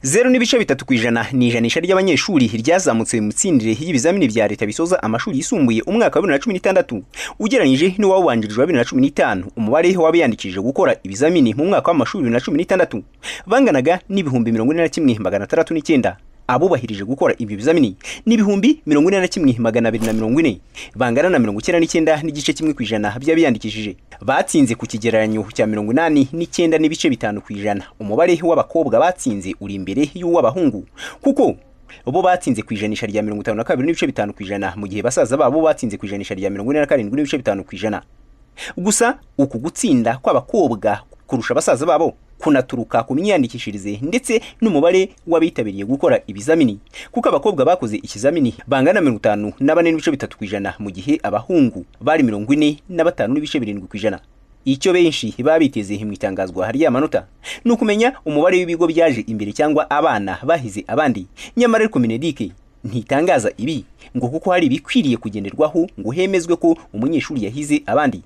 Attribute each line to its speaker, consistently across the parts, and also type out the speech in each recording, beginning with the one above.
Speaker 1: 0.3% ni ijanisha ry'abanyeshuri ryazamutse mu mitsindire y'ibizamini bya leta bisoza amashuri yisumbuye umwaka wa 2016 ugereranyije n'uwawubanjirije wa 2015. Umubare w'abiyandikishije gukora ibizamini mu mwaka w'amashuri 2016 banganaga n'41,609. Abubahirije gukora ibyo bizamini ni 41,240, bangana na 99.1% by'abiyandikishije. Batsinze ku kigereranyo cya 89.5%. Umubare w'abakobwa batsinze uri imbere y'uw'abahungu, kuko bo batsinze ku ijanisha rya 52.5%, mu gihe basaza babo batsinze ku ijanisha rya 47.5%. Gusa uku gutsinda kw'abakobwa kurusha basaza babo kunaturuka ku myiyandikishirize ndetse n'umubare w'abitabiriye gukora ibizamini, kuko abakobwa bakoze ikizamini bangana 54.3%, mu gihe abahungu bari 45.7%. Icyo benshi baba biteze mu itangazwa ry'amanota ni ukumenya umubare w'ibigo byaje imbere cyangwa abana bahize abandi. Nyamara ariko MINEDUC ntitangaza ibi ngo kuko hari ibikwiriye kugenderwaho ngo hemezwe ko umunyeshuri yahize abandi.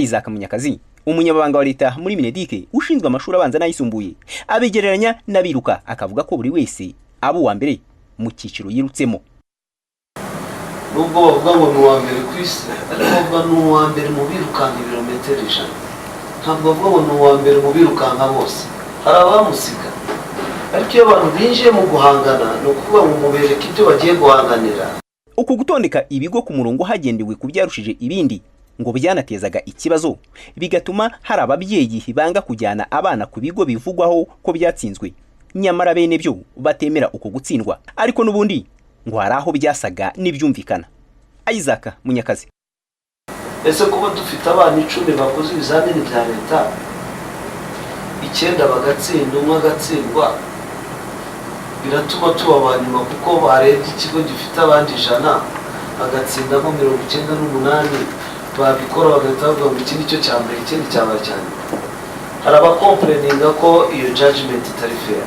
Speaker 1: Isaac Munyakazi, umunyamabanga wa leta muri MINEDUC ushinzwe amashuri abanza n'ayisumbuye, abigereranya n'abiruka, akavuga ko buri wese aba uwa mbere mu cyiciro yirutsemo.
Speaker 2: Nubwo bavuga ngo ni uwa mbere ku isi, ariko bavuga ni uwa mbere mu birukanka ibirometero 100, ntabwo bavuga ngo ni uwa mbere mu birukanka bose. Hari abamusiga. Ariko iyo abantu binjiye mu guhangana, ni ukuvuga ngo mubereke ibyo bagiye guhanganira.
Speaker 1: Uku gutondeka ibigo ku murongo hagendewe ku byarushije ibindi ngo byanatezaga ikibazo, bigatuma hari ababyeyi banga kujyana abana ku bigo bivugwaho ko byatsinzwe, nyamara bene byo batemera uko gutsindwa. Ariko n'ubundi ngo hari aho byasaga n'ibyumvikana. Isaac Munyakazi:
Speaker 2: Ese kuba dufite abana 10 bakoze ibizamini bya leta, icyenda bagatsinda, umwe agatsindwa, biratuma tuba aba nyuma kuko barebye ikigo gifite abandi 100 bagatsindamo 98, babikora bagahita bavuga ngo iki ni cyo cya mbere, ikindi cyabaye cya nyuma? Hari abacomplaininga ko iyo judgment itari fair,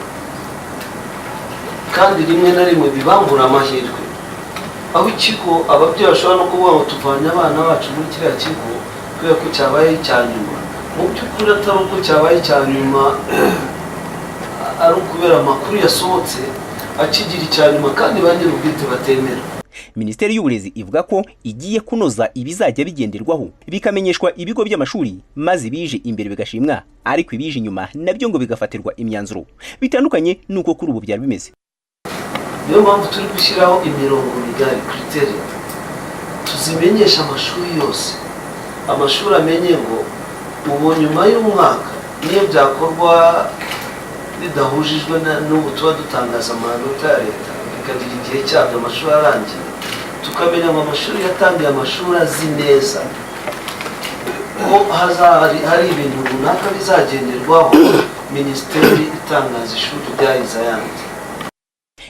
Speaker 2: kandi rimwe na rimwe bibambura amahirwe, aho ikigo ababyeyi bashobora no kuvuga ngo tuvanye abana bacu muri kiriya kigo kubera ko cyabaye icya nyuma. Mu by'ukuri atari uko cyabaye icya nyuma, ari ukubera amakuru yasohotse akigira icya nyuma kandi ba nyir'ubwite batemera.
Speaker 1: Minisiteri y'Uburezi ivuga ko igiye kunoza ibizajya bigenderwaho, bikamenyeshwa ibigo by'amashuri, maze ibije imbere bigashimwa, ariko ibije inyuma nabyo ngo bigafatirwa imyanzuro, bitandukanye n'uko kuri ubu byari bimeze.
Speaker 2: Niyo mpamvu turi gushyiraho imirongo migari, criteria, tuzimenyesha amashuri yose, amashuri amenye ngo ubu nyuma y'umwaka, niyo byakorwa bidahujijwe n'ubu tuba dutangaza amanota ya leta, bikagira igihe cyabyo amashuri arangiye, tukamenya ngo amashuri yatangiye amashuri azi neza ko hari ibintu runaka bizagenderwaho minisiteri itangaza ishuri ryahize ayandi.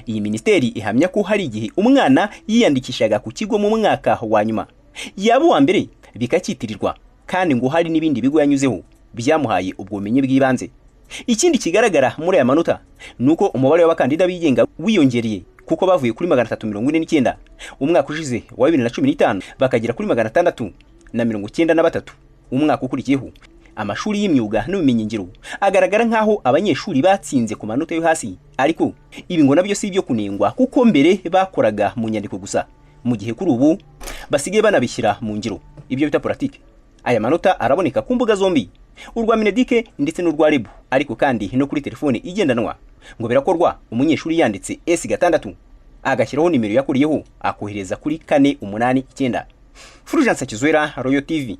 Speaker 1: Iyi minisiteri ihamya ko hari igihe umwana yiyandikishaga ku kigo mu mwaka wa nyuma, yaba uwa mbere bikacyitirirwa, kandi ngo hari n'ibindi bigo yanyuzeho byamuhaye ubwo bumenyi bw'ibanze. Ikindi kigaragara muri aya manota ni uko umubare w'abakandida bigenga wiyongereye, kuko bavuye kuri 349 umwaka ushize wa 2015, bakagera kuri 693 umwaka ukurikiyeho. Amashuri y'imyuga n'ubumenyingiro agaragara nk'aho abanyeshuri batsinze ku manota yo hasi, ariko ibi ngo nabyo si ibyo kunengwa, kuko mbere bakoraga mu nyandiko gusa, mu gihe kuri ubu basigaye banabishyira mu ngiro, ibyo bita pratique. Aya manota araboneka ku mbuga zombi, urwa MINEDUC ndetse n'urwa REB, ariko kandi no kuri telefone igendanwa ngo birakorwa. Umunyeshuri yanditse S6, agashyiraho nimero yakuriyeho, akohereza kuri 489. Fulgence Kizwera, Royal TV.